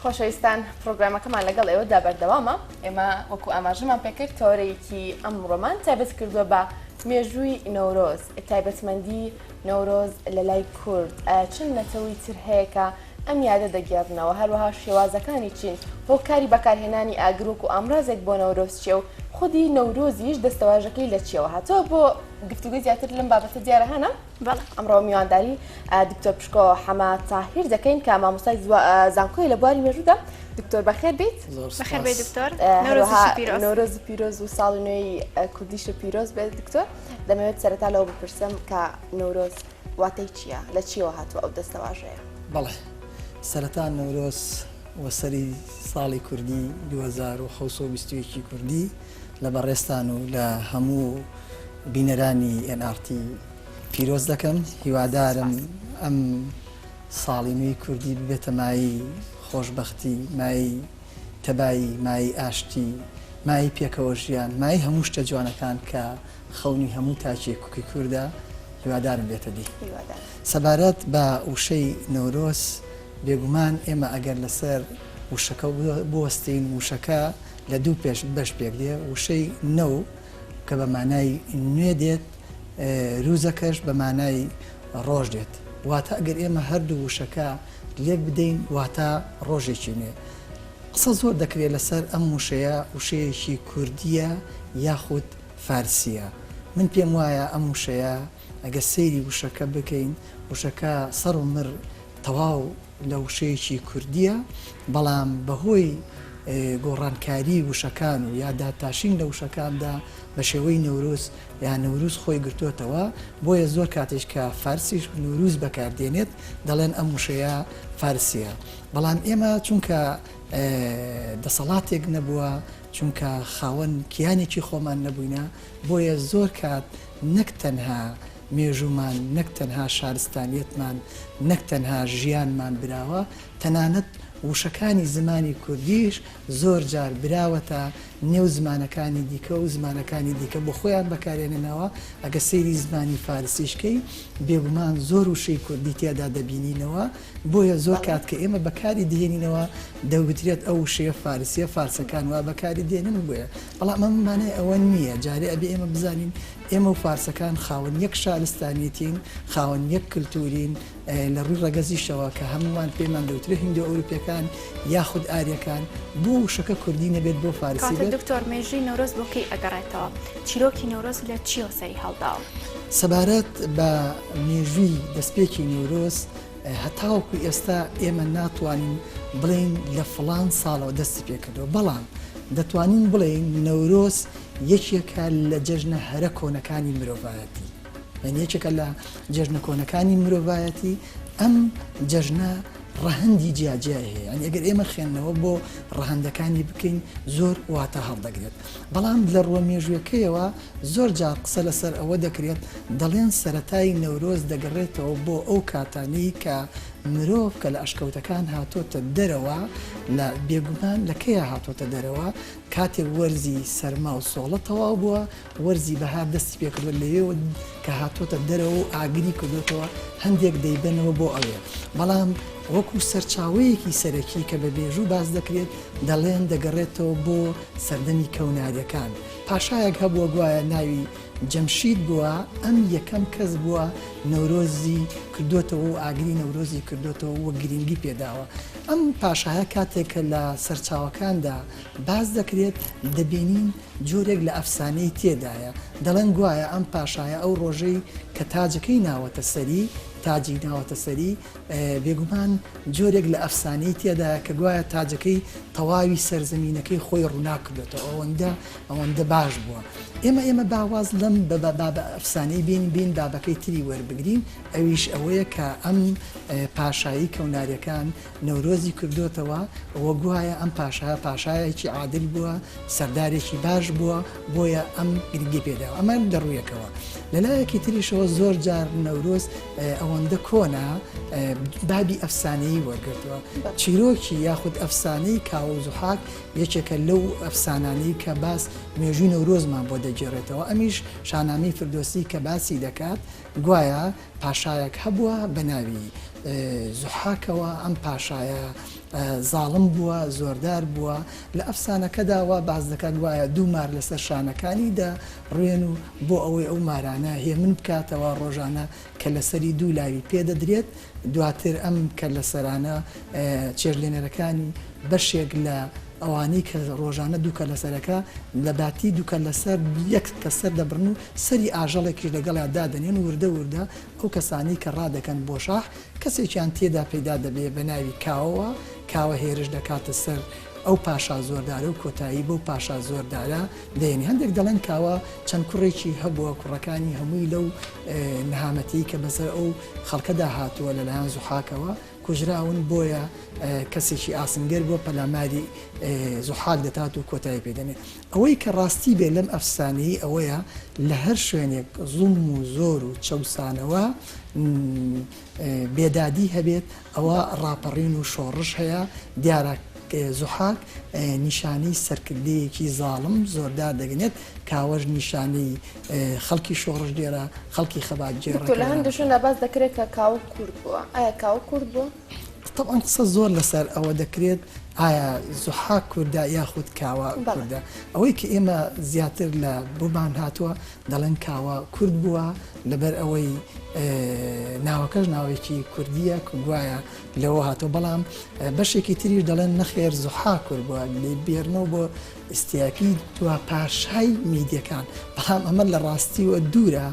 خۆشەویستان پرۆگرامەکەمان لەگەڵ ئێوەدا بەردەوامە ئێمە وەکو ئاماژەمان پێکرد تەوەرەیەکی ئەمڕۆمان تایبەت کردووە بە مێژووی نەورۆز تایبەتمەندی نەورۆز لە لای کورد چەند نەتەوەی تر هەیە کە ئەم یادە دەگێڕنەوە هەروەها شێوازەکانی چین هۆکاری بەکارهێنانی ئاگر وەکو ئامرازێک بۆ نەورۆز چیە و خودی نەورۆزیش دەستەواژەکەی لە چیەوە هاتووە بۆ گفتوگۆی زیاتر لەم بابەتە دیارە هەنە بەڵێ. ئەمڕۆ میوانداری دکتۆر پشکۆ حەمە تاهیر دەکەین کە مامۆستای زانکۆی لە بواری مێژوودا دکتۆر بەخێر بیت زۆر بەخێر بێی سپاس. دکتۆر هەروەها نەورۆزیشی پیرۆز. نەورۆزی پیرۆز و ساڵی نوێی کوردیش پیرۆز بێت دکتۆر دەمەوێت سەرەتا لەوە بپرسم کە نەورۆز واتای چییە لە چیەوە هاتووە ئەو دەستەواژەیە؟ بەڵێ سەرەتا نەورۆز وەسەری ساڵی کوردی 2721 کوردی لە بەڕێزتان و لە هەموو بینەرانی NRT پیرۆز دەکەم هیوادارم ئەم ساڵی نوێی کوردی ببێتە مایەی خۆشبەختی مایەی تەبایی مایەی ئاشتی مایەی پێکەوە ژیان مایەی هەموو شتە جوانەکان کە خەونی هەموو تاکێکی کوردە هیوادارم بێتە دی. سەبارەت بە وشەی نەورۆز بێگومان ئێمە ئەگەر لەسەر وشەکە بوەستین وشەکە لە دوو پێش بەش پێک دێ وشەی نەو کە بە مانای نوێ دێت روزەکەش بە مانای ڕۆژ دێت واتە ئەگەر ئێمە هەردوو وشەکە لێک بدەین واتە ڕۆژێکی نوێ. قسە زۆر دەکرێت لەسەر ئەم وشەیە وشەیەکی کوردییە یاخود فارسییە؟ من پێم وایە ئەم وشەیە ئەگەر سەیری وشەکە بکەین وشەکە سەر و مر تەواو لە وشەیەکی کوردییە بەڵام بەهۆی گۆڕانکاری وشەکان و یا داتاشین لە وشەکاندا بە شێوەی نەورۆز یا نەوروز خۆی گرتۆتەوە بۆیە زۆر کاتیش کە فارسیش نوروز بەکار دێنێت دەڵێن ئەم وشەیە فارسیە بەڵام ئێمە چونکە دەسەڵاتێک نەبووە چونکە خاوەن کیانێکی خۆمان نەبووینە بۆیە زۆر کات نەک تەنها مێژوومان نەک تەنها شارستانیەتمان نەک تەنها ژیانمان براوە تەنانەت وشەکانی زمانی کوردیش زۆر جار براوەتە نێو زمانەکانی دیکە و زمانەکانی دیکە بۆ خۆیان بەکارێننەوە، ئەگەر سەیری زمانی فارسیش کەی بێگومان زۆر وشەی کوردی تیادا دەبینینەوە، بۆیە زۆر کات کە ئێمە بەکاری دێنینەوە دەوترێت ئەو وشەیە فارسیە فارسەکان وا بەکاری دێنن بۆیە، بەڵام ئەمە مانای ئەوە نییە، جارێ ئەبێ ئێمە بزانین ئێمە و فارسەکان خاوەن یەک شارستانیەتین، خاوەن یەک کلتورین، لە ڕووی ڕەگەزیشەوە کە هەموومان پێمان دەوترێت هیندۆئەوروپیەکان یاخود ئاریەکان، بۆ وشەکە کوردی نەبێت بۆ فارسی کەواتە بێت؟ دکتۆر مێژووی نەورۆز بۆ کەی ئەگەڕێتەوە؟ چیرۆکی نەورۆز لە چیەوە سەری هەڵداوە؟ سەبارەت بە مێژووی دەستپێکی نەورۆز هەتاوەکو ئێستا ئێمە ناتوانین بڵێین لە فڵان ساڵەوە دەستی پێکردووە، بەڵام دەتوانین بڵێین نەورۆز یەکێکە لە جەژنە هەرە کۆنەکانی مرۆڤایەتی. یانی یەکێکە لە جەژنە کۆنەکانی مرۆڤایەتی، ئەم جەژنە ڕەهەندی جیاجیای هەیە، یانی ئەگەر ئێمە خوێندنەوە بۆ ڕەهەندەکانی بکەین زۆر واتا هەڵدەگرێت، بەڵام لە ڕووە مێژوویەکەیەوە زۆر جار قسە لەسەر ئەوە دەکرێت دەڵێن سەرەتای نەورۆز دەگەڕێتەوە بۆ ئەو کاتانەی کە مرۆڤ کە لە ئەشکەوتەکان هاتۆتە دەرەوە لە بێگومان لە کەیا هاتۆتە دەرەوە کاتێک وەرزی سەرما و سۆڵە تەواو بووە وەرزی بەهار دەستی پێکردووە لەوێوە کە هاتۆتە دەرەوە و ئاگری کردۆتەوە هەندێک دەیبەنەوە بۆ ئەوێ بەڵام وەکو سەرچاوەیەکی سەرەکی کە بە مێژوو باس دەکرێت دەڵێن دەگەڕێتەوە بۆ سەردەمی کەوناریەکان پاشایەک هەبووە گوایە ناوی جەمشید بووە ئەم یەکەم کەس بووە نەورۆزی کردۆتەوە و ئاگری نەورۆزی کردۆتەوە و گرنگی پێداوە ئەم پاشایە کاتێک کە لە سەرچاوەکاندا باس دەکرێت دەبینین جۆرێک لە ئەفسانەی تێدایە، دەڵێن گوایە ئەم پاشایە ئەو ڕۆژەی کە تاجەکەی ناوەتە سەری، تاجی ناوەتە سەری، بێگومان جۆرێک لە ئەفسانەی تێدایە کە گوایە تاجەکەی تەواوی سەرزەمینەکەی خۆی ڕووناک کردۆتەوە، ئەوەندە ئەوەندە باش بووە. ئێمە ئێمە با واز لەم بابە ئەفسانەی بێنین، بێین بابەکەی تری وەربگرین، ئەویش ئەوەیە کە ئەم پاشایی کەوناریەکان نەورۆزی کردۆتەوە و گوایە ئەم پاشایە پاشایەکی عادل بووە، سەردارێکی باش بووە، بۆیە ئەم گرنگی پێداوە. ئەمە لە ڕوویەکەوە. لە لایەکی تریشەوە زۆر جار نەورۆز ئەوەندە کۆنە بابی ئەفسانەیی وەرگرتووە. چیرۆکی یاخود ئەفسانەی کاوە و زوحاک یەکێکە لەو ئەفسانانەی کە باس مێژووی نەورۆزمان بۆ دەگێڕێتەوە. ئەمیش شانامەی فردۆسی کە باسی دەکات گوایە پاشایەک هەبووە بە ناوی زوحاکەوە، ئەم پاشایە. زاڵم بووە، زۆردار بووە. لە ئەفسانەکەدا وا باس دەکات گوایە دوو مار لەسەر شانەکانی دەڕوێن و بۆ ئەوەی ئەو مارانە هێمن بکاتەوە ڕۆژانە کەللەسەری دوو لاوی پێ دەدرێت، دواتر ئەم کەللەسەرانە چێژلێنەرەکانی بەشێک لە ئەوانەی کە ڕۆژانە دوو کەللەسەرەکە لە باتی دوو کەللەسەر یەک کەسەر دەبڕن و سەری ئاژەڵێکیش لەگەڵیا دادەنێن وردە وردە ئەو کەسانەی کە ڕادەکەن بۆ شاخ کەسێکیان تێدا پەیدا دەبێ بە ناوی کاوەوە، کاوە هێرش دەکاتە سەر ئەو پاشا زۆردارە و کۆتایی بەو پاشا زۆردارە دێنێ. هەندێک دەڵێن کاوە چەند کوڕێکی هەبووە، کوڕەکانی هەمووی لەو نەهامەتیی کە بەسەر ئەو خەڵکەدا هاتووە لەلایەن زوحاکەوە کوژراون، بۆیە کەسێکی ئاسنگەر بووە پەلاماری زوحاک دەتات و کۆتایی پێ دێنێ. ئەوەی کە ڕاستی بێ لەم ئەفسانەیی ئەوەیە لە هەر شوێنێک زوڵم و زۆر و چەوسانەوە بێدادی هەبێت ئەوە ڕاپەڕین و شۆڕش هەیە، دیارە زوحاک نیشانەی سەرکردەیەکی زاڵم زۆردار دەگەنێت، کاوەش نیشانەی خەڵکی شۆڕشگێرە، خەڵکی خەباتگێڕە. دکتۆر لە هەندێک شوێندا باس دەکرێت کە کاوە کورد بووە، ئایا کاوە کورد بووە؟ تەبعەن قسە زۆر لەسەر ئەوە دەکرێت ئایا زوحاک کوردە یاخود کاوە کوردە، ئەوەی کە ئێمە زیاتر لە بۆمان هاتووە دەڵێن کاوە کورد بووە لەبەر ئەوەی ناوەکەش ناوێکی کوردیە کە گوایە لەوە هاتووە، بەڵام بەشێکی تریش دەڵێن نەخێر زوحاک کورد بووە بێرنەوە بۆ ئیستیاکی دوا پاشای میدیەکان، بەڵام ئەمە لە ڕاستیوە دوورە،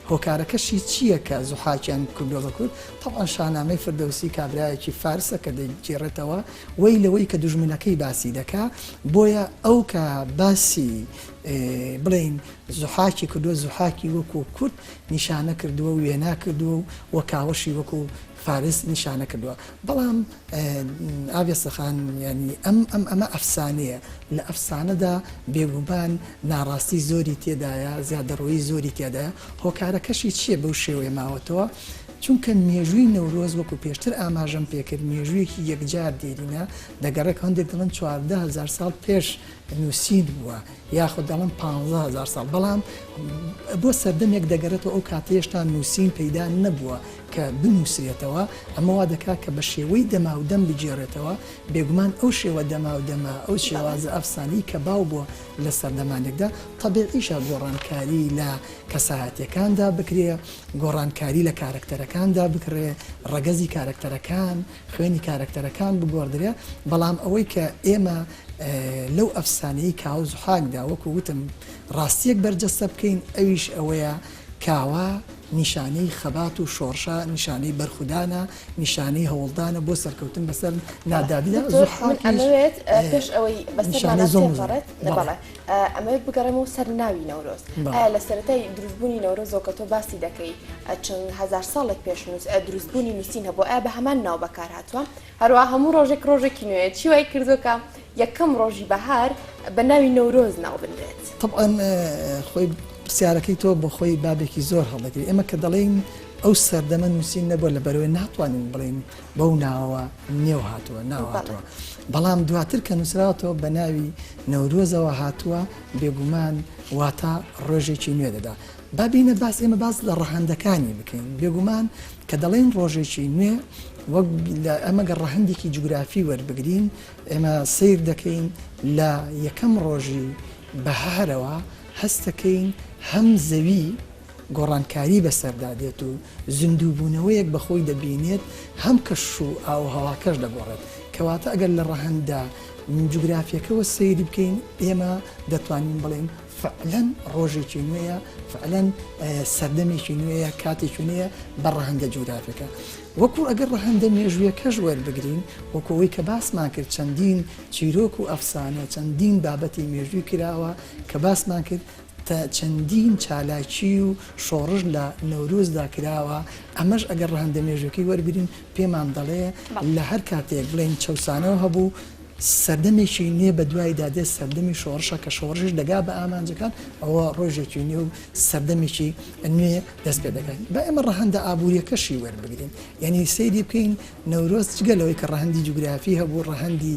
هۆکارەکەشی چییە کە زوحاکیان کردووە بە کورد؟ تەبعەن شانامەی فردەوسی کابرایەکی فارسە کە دەیگێڕێتەوە وەی لەوەی کە دوژمنەکەی باسی دەکا، بۆیە ئەو کە باسی بڵێین زوحاکی کردووە زوحاکی وەکوو کورد نیشانە کردووە و وێنا کردووە و وە کاوەشی وەکوو فارس نیشانە کردووە بەڵام ئاڤێستا خان یانی ئەم ئەم ئەمە ئەفسانەیە لە ئەفسانەدا بێگومان ناڕاستی زۆری تێدایە زیادەڕۆیی زۆری تێدایە هۆکارەکەشی چییە بەو شێوەیە ماوەتەوە چونکە مێژووی نەورۆز وەکو پێشتر ئاماژەم پێکرد مێژوویەکی یەکجار دێرینە دەگەڕێک هەندێک دەڵێن 14 هەزار ساڵ پێش نووسین بووە یاخود دەڵێن 15 هەزار ساڵ بەڵام بۆ سەردەمێک دەگەڕێتەوە ئەو کاتە هێشتا نووسین پەیدا نەبووە کە بنووسرێتەوە، ئەمە وا دەکات کە بە شێوەی دەماودەم بگێڕێتەوە، بێگومان ئەو شێوە دەماودەمە، ئەو شێوازە ئەفسانەی کە باو بووە لە سەردەمانێکدا، تەبیعیشە گۆڕانکاری لە کەسایەتییەکاندا بکرێ، گۆڕانکاری لە کارەکتەرەکاندا بکرێ، ڕەگەزی کارەکتەرەکان، خوێنی کارەکتەرەکان بگۆڕدرێ، بەڵام ئەوەی کە ئێمە لەو ئەفسانەی کاوە زوحاکدا وەکوو وتم ڕاستییەک بەرجەستە بکەین، ئەویش ئەوەیە کاوە نیشانەی خەبات و شۆڕشە، نیشانەی بەرخودانە، نیشانەی هەوڵدانە بۆ سەرکەوتن بەسەر نادادیدا، دکتۆر من زوحاکیش ئەمەوێت پێش ئەوەی بەسەرمانا نیشانەی زوڵم و زۆرە. تێپەڕێت، بەڵێ. بەڵێ ئەمەوێت بگەڕێمەوە سەر ناوی نەورۆز. بەڵێ. ئایا لە سەرەتای دروستبوونی نەورۆزەوە کە تۆ باسی دەکەی چەند هەزار ساڵێک پێش دروستبوونی نووسین هەبووە، ئایا بە هەمان ناو بەکارهاتووە؟ هەروەها هەموو ڕۆژێک ڕۆژێکی نوێیە، چی وای کردووە کە یەکەم ڕۆژی بەهار بە ناوی نەورۆز ناو بنرێت؟ تەبعەن خۆی پرسیارەکەی تۆ بۆ خۆی بابێکی زۆر هەڵدەگرێت، ئێمە کە دەڵێین ئەو سەردەمە نووسین نەبووە لەبەرئەوەی ناتوانین بڵێین بەو ناوەوە نێو هاتووە، ناو هاتووە، بەڵام دواتر کە نووسراوەتەوە بە ناوی نەورۆزەوە هاتووە، بێگومان واتا ڕۆژێکی نوێ دەدا. با بێینە باس ئێمە باس لە ڕەهەندەکانی بکەین، بێگومان کە دەڵێین ڕۆژێکی نوێ وەک لە ئەمە گەر ڕەهەندێکی جوگرافی وەربگرین ئێمە سەیر دەکەین لە یەکەم ڕۆژی بەهارەوە هەست دەکەین هەم زەوی گۆڕانکاری بەسەردا دێت و زیندووبوونەوەیەک بەخۆی دەبینێت هەم کەش و ئاووهەواکەش دەگۆڕێت کەواتە ئەگەر لە ڕەهەندە جوگرافیەکەوە سەیری بکەین ئێمە دەتوانین بڵێین فعلەن ڕۆژێکی نوێیە، فعلەن سەردەمێکی نوێیە، کاتێکی نوێیە بە ڕەهەندە جوگرافیەکە. وەکو ئەگەر ڕەهەندە مێژوویەکەش وەربگرین، وەکو ئەوەی کە باسمان کرد چەندین چیرۆک و ئەفسانە، چەندین بابەتی مێژووی کراوە کە باسمان کرد، چەندین چالاکی و شۆڕش لە نەورۆزدا کراوە، ئەمەش ئەگەر ڕەهەندە مێژووەکەی وەربگرین پێمان دەڵێ لە هەر کاتێک بڵێین چەوسانەوە هەبوو، سەردەمێکی نوێ بەدوایدا دێت، سەردەمی شۆڕشە، کە شۆڕشیش دەگا بە ئامانجەکان، ئەوە ڕۆژێکی نوێ و سەردەمێکی نوێ دەست پێ دەکات. با ئێمە ڕەهەندە ئابوورییەکەشی وەربگرین، یانی سەیری بکەین نەورۆز جگە لەوەی کە ڕەهەندی جوگرافی هەبوو، ڕەهەندی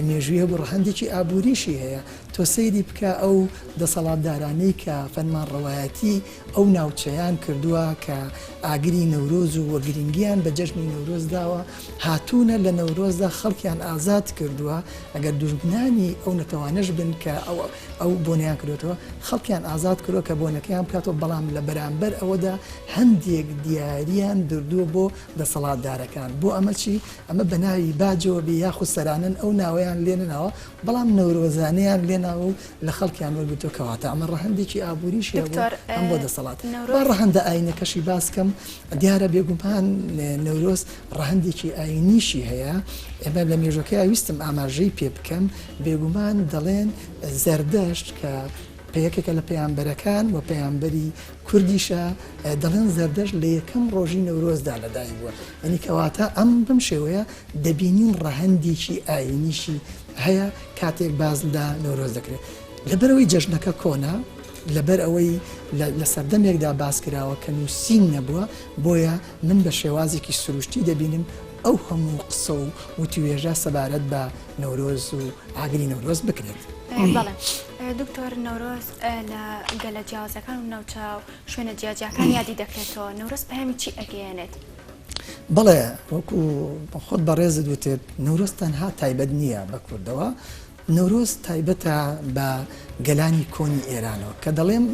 مێژووی هەبوو، ڕەهەندێکی ئابووریشی هەیە. تۆ. تۆ سەیری بکە ئەو دەسەڵاتدارانەی کە فەرمانڕەوایەتی ئەو ناوچەیان کردووە کە ئاگری نەورۆز و گرنگیان بە جەژنی نەورۆز داوە، هاتوونە لە نەورۆزدا خەڵکیان ئازاد کردووە، ئەگەر دوژمنانی ئەو نەتەوانەش بن کە ئەو بۆنەیان کردووەتەوە، خەڵکیان ئازاد کردووە کە بۆنەکەیان بکاتەوە، بەڵام لە بەرامبەر ئەوەدا هەندێک دیارییان بردووە بۆ دەسەڵاتدارەکان، بۆ ئەمە چی؟ ئەمە بە ناوی باجەوە بێ یاخود سەرانەن ئەو ناوەیان لێ نەناوە، بەڵام نەورۆزانەیان لێ ناوە و لە خەڵکیان وەرگرتووە، کەواتە ئەمە ڕەهەندێکی ئابووریشی هەبووە دکتۆر هەم بۆ دەسەڵات. با نەورۆز. ڕەهەندە ئایینەکەشی باس کەم، دیارە بێگومان نەورۆز ڕەهەندێکی ئایینیشی هەیە، ئێمە لە مێژووەکەیا ویستم ئاماژەی پێ بکەم، بێگومان دەڵێن زەردەشت کە یەکێکە لە پەیامبەرەکان و پەیامبەری کوردیشە، دەڵێن زەردەشت لە یەکەم ڕۆژی نەورۆزدا لەدایک بووە، یانی کەواتە ئەم بەم شێوەیە دەبینین ڕەهەندێکی ئایینیشی هەیە کاتێک باس لە نەورۆز دەکرێت. لەبەرئەوەی جەژنەکە کۆنە، لەبەرئەوەی لە سەردەمێکدا باس کراوە کە نووسین نەبووە، بۆیە من بە شێوازێکی سروشتی دەبینم ئەو هەموو قسە و وتوێژە سەبارەت بە نەورۆز و ئاگری نەورۆز بکرێت. بەڵێ دکتۆر، نەورۆز لە گەلە جیاوازەکان و ناوچە و شوێنە جیاجیاکان یادی دەکرێتەوە، نەورۆز پەیامی چی ئەگەیەنێت؟ بەڵێ وەکو خۆت بەڕێزت وتت نەورۆز تەنها تایبەت نییە بە کوردەوە، نەورۆز تایبەتە بە گەلانی کۆنی ئێرانەوە، کە دەڵێم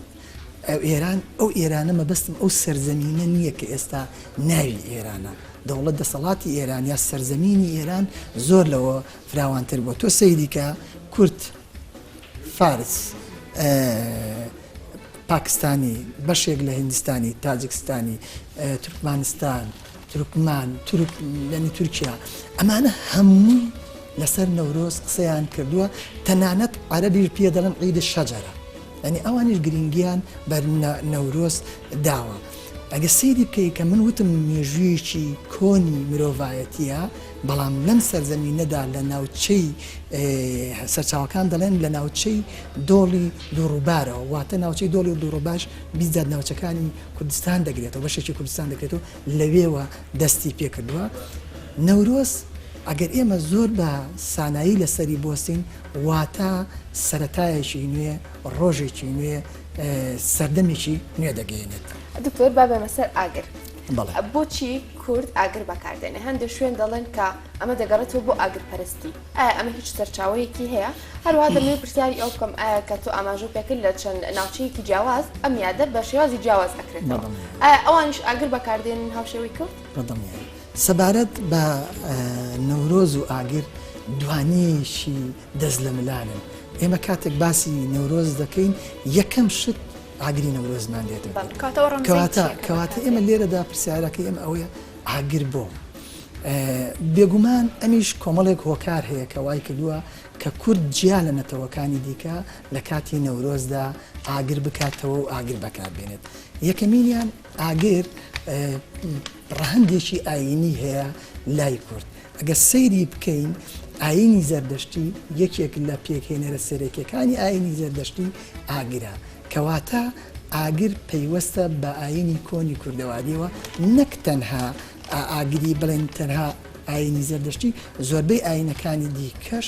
ئێران ئەو ئێرانە مەبەستم ئەو سەرزەمینە نییە کە ئێستا ناوی ئێرانە، دەوڵەت دەسەڵاتی ئێران یا سەرزەمینی ئێران زۆر لەوە فراوانتر بووە، تۆ سەیری کە کورد، فارس، پاکستانی، بەشێک لە هیندستانی، تاجکستانی، تورکمانستان، تورکمان، تورک یانی تورکیا، ئەمانە هەمووی لەسەر نەورۆز قسەیان کردووە، تەنانەت عەرەبیش پێ دەڵێن عید الشجرە، یانی ئەوانیش گرنگیان بە نەورۆز داوە. ئەگەر سەیری بکەی کە من وتم مێژوویەکی کۆنی مرۆڤایەتییە، بەڵام لەم سەرزەمینەدا لە ناوچەی سەرچاوەکان دەڵێن لە ناوچەی دۆڵی دووڕووبارەوە، واتە ناوچەی دۆڵی دووڕووباش بیزات ناوچەکانی کوردستان دەگرێتەوە، بەشێکی کوردستان دەگرێتەوە، لەوێوە دەستی پێکردووە. نەورۆز ئەگەر ئێمە زۆر بە سانایی لەسەری بوەستین، واتە سەرەتایەکی نوێ، ڕۆژێکی نوێ، سەردەمێکی نوێ دەگەیەنێت. دکتۆر با بێمە سەر ئاگر. بەڵێ. بۆچی کورد ئاگر بەکاردێنێ؟ هەندێک شوێن دەڵێن کە ئەمە دەگەڕێتەوە بۆ ئاگرپەرستی. ئایا ئەمە هیچ سەرچاوەیەکی هەیە؟ هەروەها دەمەوێت پرسیاری ئەوە بکەم ئایا کە تۆ ئاماژەو پێکرد لە چەند ناوچەیەکی جیاواز ئەم یادە بە شێوازی جیاواز ئەکرێتەوە ئایا ئەوانیش ئاگر بەکاردێنن هاوشێوەی کورد؟ بەدڵنیایی. سەبارەت بە نەورۆز و ئاگر دوانەیەکی دەست لە ملانن. ئێمە کاتێک باسی نەورۆز دەکەین یەکەم شت ئاگری نەورۆزمان دێتە بیر. کەواتە کەواتە ئێمە لێرەدا پرسیارەکەی ئێمە ئەوەیە ئاگر بۆ؟ بێگومان ئەمیش کۆمەڵێک هۆکار هەیە کە وای کردووە کە کورد جیا لە نەتەوەکانی دیکە لە کاتی نەورۆزدا ئاگر بکاتەوە و ئاگر بەکاربێنێت. یەکەمینیان ئاگر ڕەهەندێکی ئایینی هەیە لای کورد. ئەگەر سەیری بکەین ئایینی زەردەشتی یەکێک لە پێکهێنەرە سەرەکیەکانی ئایینی زەردەشتی ئاگرە. کەواتە ئاگر پەیوەستە بە ئایینی کۆنی کوردەواریەوە نەک تەنها ئاگری بڵێن تەنها ئایینی زەردەشتی زۆربەی ئایینەکانی دیکەش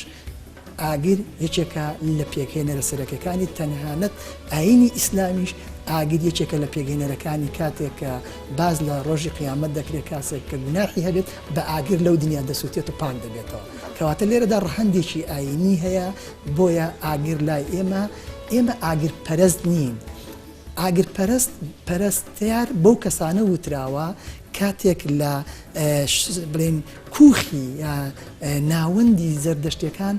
ئاگر یەکێکە لە پێکهێنەرە سەرەکیەکانی تەنهانەت ئایینی ئیسلامیش ئاگر یەکێکە لە پێکهێنەرەکانی کاتێک کە باس لە ڕۆژی قیامەت دەکرێت کاسێک کە گوناحی هەبێت بە ئاگر لەو دنیا دەسوتێت و پاک دەبێتەوە کەواتە لێرەدا ڕەهەندێکی ئایینی هەیە بۆیە ئاگر لای ئێمە ئێمە ئاگر پەرست نین ئاگر پەرست پەرستیار بەو کەسانە وتراوە کاتێک لە بڵێن کوخی یا ناوەندی زەردەشتیەکان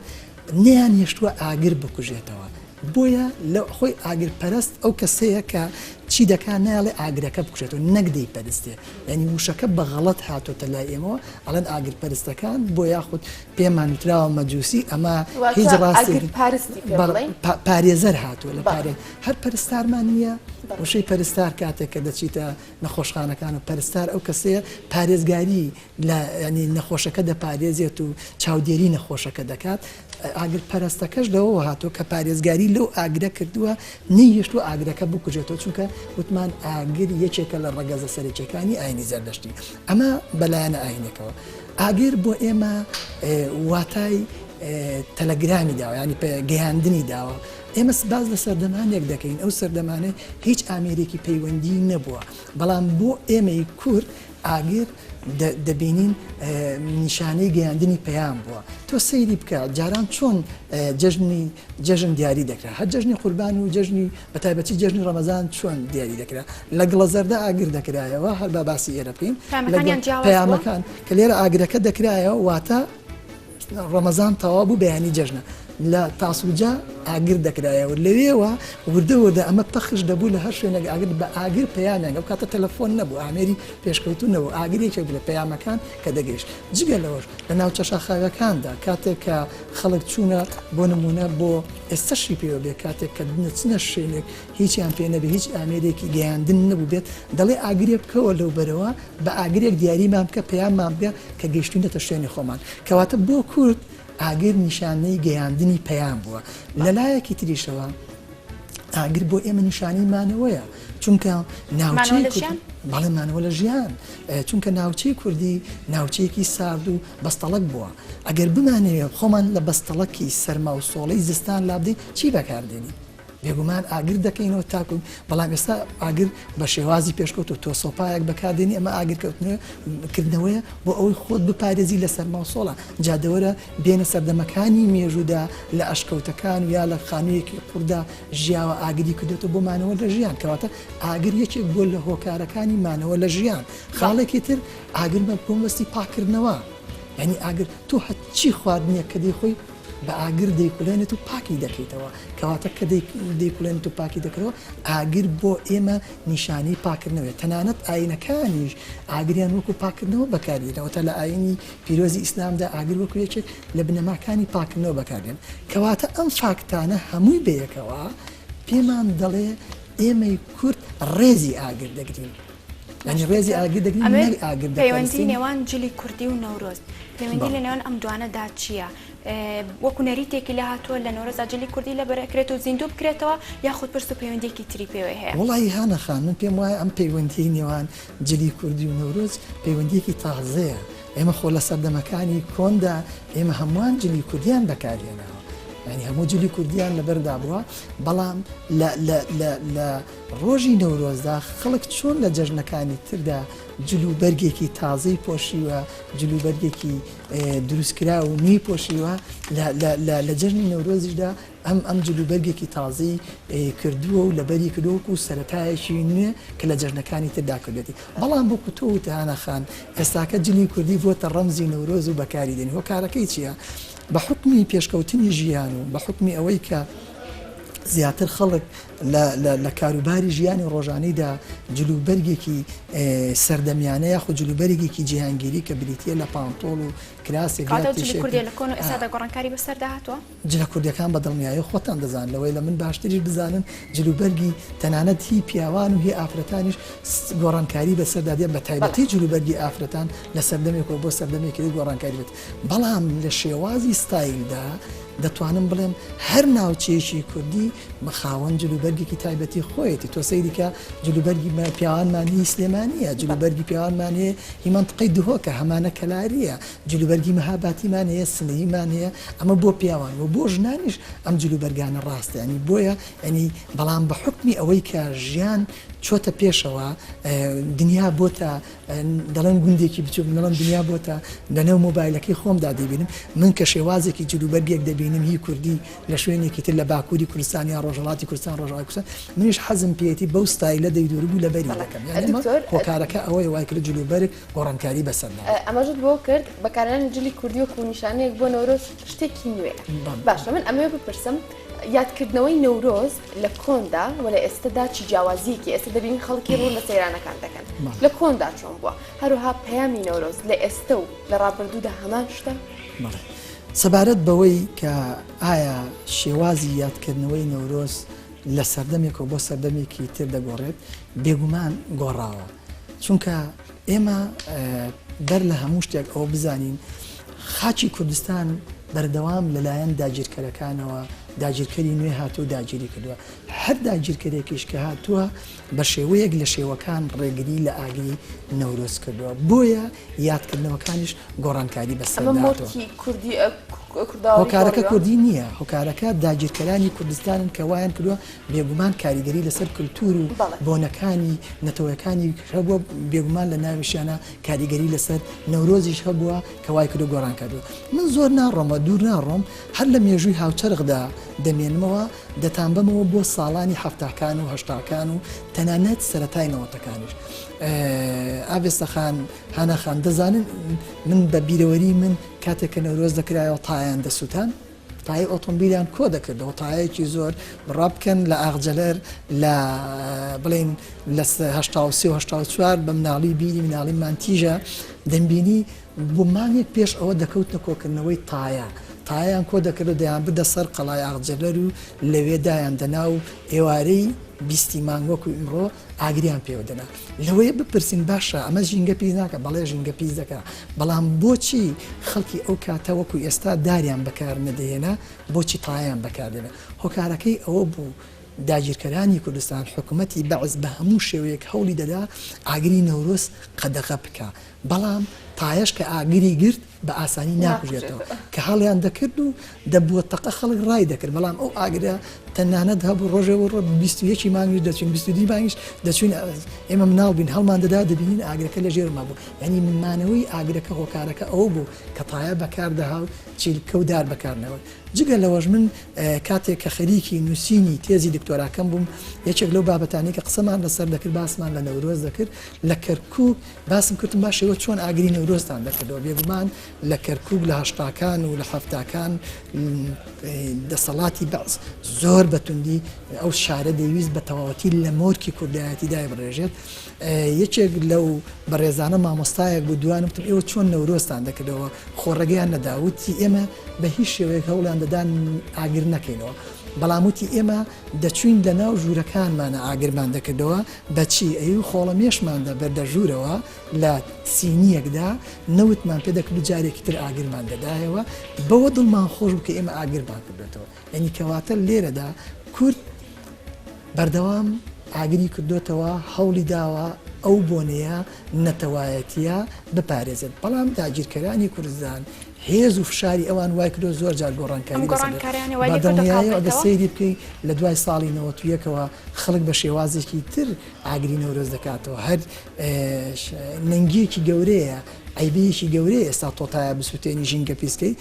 نەیان هێشتووە ئاگر بکوژێتەوە بۆیە لە خۆی ئاگر پەرست ئەو کەسەیە کە چی دەکا نایڵێ ئاگرەکە بکوژێتەوە نەک دەیپەرستێ یعنی وشەکە بە غەڵەت هاتۆتە لای ئێمەوە ئەڵێن ئاگر پەرستەکان بۆ یاخود پێمان وتراوە مەجوسی ئەمە هیچ ڕاستێک پارێزەر هاتووە لە پارێ هەر پەرستارمان نییە وشەی پەرستار کاتێک کە دەچیتە نەخۆشخانەکان و پەرستار ئەو کەسەیە پارێزگاری لە یانی نەخۆشەکە دەپارێزێت و چاودێری نەخۆشەکە دەکات، ئاگر پەرستەکەش لەوەوە هاتووە کە پارێزگاری لەو ئاگرە کردووە نەیهێشتووە ئاگرەکە بکوژێتەوە، چونکە وتمان ئاگر یەکێکە لە ڕەگەزە سەرەکیەکانی ئاینی زەردەشتی. ئەمە بە لایەنە ئاینەکەوە. ئاگر بۆ ئێمە واتای. تەلەگرامی داوە یانی گەیاندنی داوە ئێمە باس لە سەردەمانێک دەکەین ئەو سەردەمانەی هیچ ئامێرێکی پەیوەندی نەبووە بەڵام بۆ ئێمەی کورد ئاگر دەبینین نیشانەی گەیاندنی پەیام بووە تۆ سەیری بکە جاران چۆن جەژنی جەژن دیاری دەکرا هەر جەژنی قوربان و جەژنی بە تایبەتی جەژنی ڕەمەزان چۆن دیاری دەکرا لە گڵە زەردە ئاگر دەکرایەوە هەر با باسی ئێرە بکەین پەیامەکان کە لێرە ئاگرەکە دەکرایەوە واتە ڕەمەزان تەواو بوو بەیانی جەژنە لە تاسوجە ئاگر دەکرایەوە لەوێوە وردە وردە ئەمە پەخش دەبوو لە هەر شوێنێک ئاگر بە ئاگر پەیامیان ئەو کاتە تەلەفۆن نەبوو ئامێری پێشکەوتوو نەبوو ئاگر یەکێک بوو لە پەیامەکان کە دەگەیشت جگە لەوەش لە ناوچە شاخاویەکاندا کاتێک کە خەڵک چوونە بۆ نمونە بۆ ئێستەشی پێوە بێ کاتێک کە دەچنە شوێنێک هیچیان پێ نەبێ هیچ ئامێرێکی گەیاندن نەبوو بێت دەڵێ ئاگرێ بکەوە لەو بەرەوە بە ئاگرێک دیاریمان بکە پەیاممان بگە کە گەیشتوینەتە شوێنی خۆمان کەواتە بۆ کورد ئاگر نیشانەی گەیاندنی پەیام بووە لەلایەکی تریشەوە ئاگر بۆ ئێمە نیشانەی مانەوەیە چونکە ناوچەی بەڵێ مانەوە لە ژیان چونکە ناوچەی کوردی ناوچەیەکی سارد و بەستەڵک بووە ئەگەر بمانەوێت خۆمان لە بەستەڵکی سەرما و سۆڵەی زستان لابدەین چی بەکاردێنین بێگومان ئاگر دەکەینەوە تاکو بەڵام ئێستا ئاگر بە شێوازی پێشکەوت و تۆ سۆپایەک بەکاردێنی ئەمە ئاگر کەوتنەوە کردنەوەیە بۆ ئەوەی خۆت بپارێزی لە سەرما و سۆڵە جا دەوەرە بێنە سەردەمەکانی مێژوودا لە ئەشکەوتەکان و یا لە خانوویەکی قوردا ژیاوە ئاگری کردێتەوە بۆ مانەوە لە ژیان کەواتە ئاگر یەکێک بووە لە هۆکارەکانی مانەوە لە ژیان خاڵێکی تر ئاگر بە مەبەستی پاککردنەوە یعنی ئاگر تۆ هەرچی خواردنێک کە دەیخۆی بە ئاگر دەیکولێنێت و پاکی دەکەیتەوە، کەواتە کە دەیکولێنێت و پاکی دەکەیتەوە، ئاگر بۆ ئێمە نیشانەی پاککردنەوەیە، تەنانەت ئایینەکانیش ئاگریان وەکو پاککردنەوە بەکاردێنن، واتە لە ئایینی پیرۆزی ئیسلامدا ئاگر وەکو یەکێک لە بنەماکانی پاککردنەوە بەکاردێن، کەواتە ئەم فاکتانە هەمووی بەیەکەوە پێمان دەڵێ ئێمەی کورد ڕێزی ئاگر دەگرین. یانی ڕێزی ئاگر دەگرین نەک ئاگر دەپەرستین. پەیوەندی نێوان جلی کوردی و نەورۆز پەیوەندی لە نێوان ئەم دوانەدا چییە؟ وەکو نەریتێکی لێ هاتووە لە نەورۆزدا جلی کوردی لەبەر ئەکرێت و زیندوو بکرێتەوە یاخود پرس و پەیوەندیەکی تری پێوەی هەیە؟ وەڵایی هانا خان من پێم وایە ئەم پەیوەندیەی نێوان جلی کوردی و نەورۆز پەیوەندیەکی تازەیە ئێمە خۆ لە سەردەمەکانی کۆندا ئێمە هەمووان جلی کوردیان بەکارهێناوە یانی هەموو جلی کوردیان لەبەردا بووە بەڵام لە لە لە لە ڕۆژی نەورۆزدا خەڵک چۆن لە جەژنەکانی تردا جل و بەرگێکی تازەی پۆشیوە، جل و بەرگێکی دروستکراو و نوێی پۆشیوە، لە جەژنی نەورۆزیشدا ئەم ئەم جل و بەرگێکی تازەی کردووە و لەبەری کردووە وەکوو سەرەتایەکی نوێ کە لە جەژنەکانی تردا کردوێتی. بەڵام وەکوو تۆ وتت هانا خان، ئێستاکە جلی کوردی بووەتە ڕەمزی نەورۆز و بەکاری دێنین. هۆکارەکەی چییە؟ بە حوکمی پێشکەوتنی ژیان و بە حوکمی ئەوەی کە زیاتر خەڵک لە کاروباری ژیانی ڕۆژانەیدا جلوبەرگێکی سەردەمیانە یاخود جلوبەرگێکی جیهانگیری کە بریتییە لە پانتۆڵ و کراسێک یا کەواتە جلی تیشێرت کوردیە لە کۆن و ئێستادا گۆڕانکاری بەسەردا هاتووە؟ جلە کوردیەکان بە دڵنیایی خۆتان دەزانن لەوەی لە من باشتریش بزانن جلوبەرگی تەنانەت هی پیاوان و هی ئافرەتانیش گۆڕانکاری بەسەردا دێت بە بەڵێ. تایبەتی جلوبەرگی ئافرەتان لە سەردەمێکەوە بۆ سەردەمێکی تر گۆڕانکاری بێت بەڵام لە شێوازی ستایلدا دەتوانم بڵێم هەر ناوچەیەکی کوردی خاوەن جلوبەرگێکی تایبەتی خۆیەتی، تۆ سەیری کە جلوبەرگی پیاوانمان هی سلێمانییە، جلوبەرگی پیاوانمان هەیە هی مەنتقەی دهۆکە، هەمانە کەلارییە، جلوبەرگی مەهاباتیمان هەیە، سنەییمان هەیە، ئەمە بۆ پیاوان و بۆ ژنانیش ئەم جلوبەرگانە ڕاستە یانی بۆیە یانی بەڵام بە حوکمی ئەوەی کە ژیان چۆتە پێشەوە دنیا بۆتە دەڵێن گوندێکی بچوک دەڵێم دنیا بۆتە لەنێو مۆبایلەکەی خۆمدا دەیبینم من کە شێوازێکی جلوبەرگێک دەبینم هی کوردی لە شوێنێکی تر لە باکووری کوردستان یا ڕۆژهەڵاتی کوردستان ڕۆژئاوای کوردستان منیش حەزم پێیەتی بەو ستایلە دەیدورم و لەبەری دەکەم یانی ئەمە دکتۆر هۆکارەکە ئەوەیە وای کرد جلوبەرگ گۆڕانکاری بەسەردا بێت. ئاماژەت بەوە کرد بەکارهێنانی جلی کوردی وەکوو نیشانەیەک بۆ نەورۆز شتێکی نوێیە باشە من ئەمەوێ بپرسم یادکردنەوەی نەورۆز لە کۆندا و لە ئێستەدا چی جیاوازییەکی ئێستە دەبینین خەڵکی ڕوو لە سەیرانەکان دەکەن لە کۆندا چۆن بووە هەروەها پەیامی نەورۆز لە ئێستە و لە ڕابردوودا هەمان شتە؟ بەڵێ سەبارەت بەوەی کە ئایا شێوازی یادکردنەوەی نەورۆز لە سەردەمێکەوە بۆ سەردەمێکی تر دەگۆڕێت بێگومان گۆڕاوە چونکە ئێمە بەر لە هەموو شتێک ئەوە بزانین خاکی کوردستان بەردەوام لەلایەن داگیرکەرەکانەوە داگیرکەری نوێ هاتووە و داگیری کردووە، هەر داگیرکەرێکیش کە هاتووە بە شێوەیەک لە شێوەکان ڕێگری لە ئاگری نەورۆز کردووە، بۆیە یادکردنەوەکانیش گۆڕانکاری ئەمە بەسەردا هاتووە. مۆرکی کوردی. کوردەواری هۆکارەکە گۆڕیوە؟ کوردی نییە، هۆکارەکە داگیرکەرانی کوردستانن کە وایان کردووە، بێگومان کاریگەری لەسەر کلتور و بەڵێ. بۆنەکانی نەتەوەکانی هەبووە، بێگومان لە ناویشیانا کاریگەری لەسەر نەورۆزیش هەبووە کە وای کردووە گۆڕانکاری بووە. من زۆر ناڕۆمە دوور ناڕۆم، هەر لە مێژووی هاوچەرخدا دەمێنمەوە، دەتانبەمەوە بۆ ساڵانی حەفتاکان و هەشتاکان و تەنانەت سەرەتای نەوەتەکانیش. ئاڤێستا خان، هانا خان دەزانن من بە بیرەوەری من کاتێک کە نەورۆز دەکرایەوە تایەیان دەسووتان، تایەی ئۆتۆمبیلیان کۆ دەکردەوە، تایەیەکی زۆر بڕا بکەن لە ئاغجەلەر لە بڵێین لە 83 و 84 بە مناڵی بیری مناڵیمان تیژە دەمبینی بۆ مانگێک پێش ئەوە دەکەوتنە کۆکردنەوەی تایە، تایەیان کۆ دەکرد و دەیانبردە سەر قەڵای ئاغجەلەر و لەوێ دایان دەنا و ئێوارەی بیستی مانگ وەکو ئیمڕۆ ئاگریان پێوە دەنا. لەوەیە بپرسین باشە ئەمە ژینگە پیس ناکا؟ بەڵێ ژینگە پیس دەکا، بەڵام بۆچی خەڵکی ئەو کاتە وەکو ئێستا داریان بەکار نەدەهێنا، بۆچی تایەیان بەکار دێنا؟ هۆکارەکەی ئەوە بوو داگیرکەرانی کوردستان، حکومەتی بەعس بە هەموو شێوەیەک هەوڵی دەدا ئاگری نەورۆز قەدەغە بکا، بەڵام تایەش کە ئاگری گرت بە ئاسانی ناکوژێتەوە، کە هەڵیان دەکرد و دەبووە تەقە خەڵک ڕای دەکرد، بەڵام ئەو ئاگرە تەنانەت هەبوو ڕۆژێ بۆ ڕۆژ 21 مانگیش دەچوین 22 مانگیش دەچوین ئێمە مناڵ بووین هەڵمان دەدا دەبینین ئاگرەکە لە ژێرما بوو، یانی مانەوەی ئاگرەکە هۆکارەکە ئەوە بوو کە تایە بەکار دەها و چیلکە و دار بەکار نەبرد. جگە لەوەش من کاتێک کە خەریکی نووسینی تێزی دکتۆراکەم بووم یەکێک لەو بابەتانەی کە قسەمان لەسەر دەکرد باسمان لە نەورۆز دەکرد لە کەرکووک باسم کردم باشە ئێوە چۆن ئاگری نەورۆزتان دەکردەوە؟ بێگومان لە کەرکووک لە هەشتاکان و لە حەفتاکان دەسەڵاتی بەعس زۆر بە توندی ئەو شارە دەیویست بە تەواوەتی لە مۆرکی کوردایەتی دایبڕێژێت. یەکێک لەو بەڕێزانە مامۆستایەک بوو دوان وتم ئێوە چۆن نەورۆزتان دەکردەوە؟ خۆ ڕێگەیان نەدا وتی ئێمە بە هیچ شێوەیەک هەوڵیان دەدا ئاگر نەکەینەوە بەڵام وتی ئێمە دەچووین لەناو ژوورەکانمانە ئاگرمان دەکردەوە بە چی؟ ئەی و خۆڵەمێشمان دەبردە ژوورەوە لە سینییەکدا نەوتمان پێ دەکرد و جارێکی تر ئاگرمان دەدایەوە، بەوە دڵمان خۆش بوو کە ئێمە ئاگرمان کردۆتەوە. یانی کەواتە لێرەدا کورد بەردەوام ئاگری کردۆتەوە، هەوڵی داوە ئەو بۆنەیە نەتەوایەتییە بپارێزێت، بەڵام داگیرکەرانی کوردستان هێز و فشاری ئەوان وای کردووە زۆر جار ئەم گۆڕانکاری بەسەر بێت. گۆڕانکاریانە وای بە لێ کردووە کاڵ دڵنیاییەوە ئەگەر بێتەوە؟ سەیری بکەی لە دوای ساڵی 91ەوە خەڵک بە شێوازێکی تر ئاگری نەورۆز دەکاتەوە هەر نەنگیەکی گەورەیە عەیبەیەکی گەورەیە ئێستا تۆ تایە بسوتێنی ژینگە پیسکەی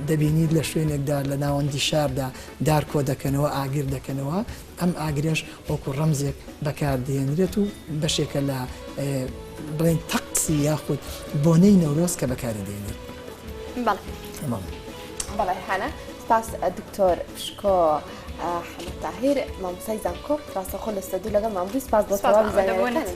دەبینیت لە شوێنێکدا لە ناوەندی شاردا دار کۆ دەکەنەوە ئاگر دەکەنەوە ئەم ئاگرەش وەکو ڕەمزێک بەکاردێنرێت و بەشێکە لە بڵێن تەقسی یاخود بۆنەی نەورۆز کە بەکاری دێنێت. بەڵێ. بەڵێ هانا سپاس دکتۆر پشکۆ حەمە تاهیر مامۆستای زانکۆ ڕاستەخۆ لە ستۆدیۆ لەگەڵمان بووی سپاس بۆ تەواوی زانیاریەکانت.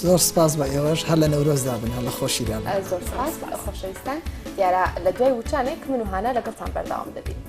زۆر سپاس بە ئێوەش هەر لە نەورۆزدا بن هەر لە خۆشیدا بن. زۆر سپاس خۆشەویستان دیارە لە دوای وچانێک من و هانا لەگەڵتان بەردەوام دەبین.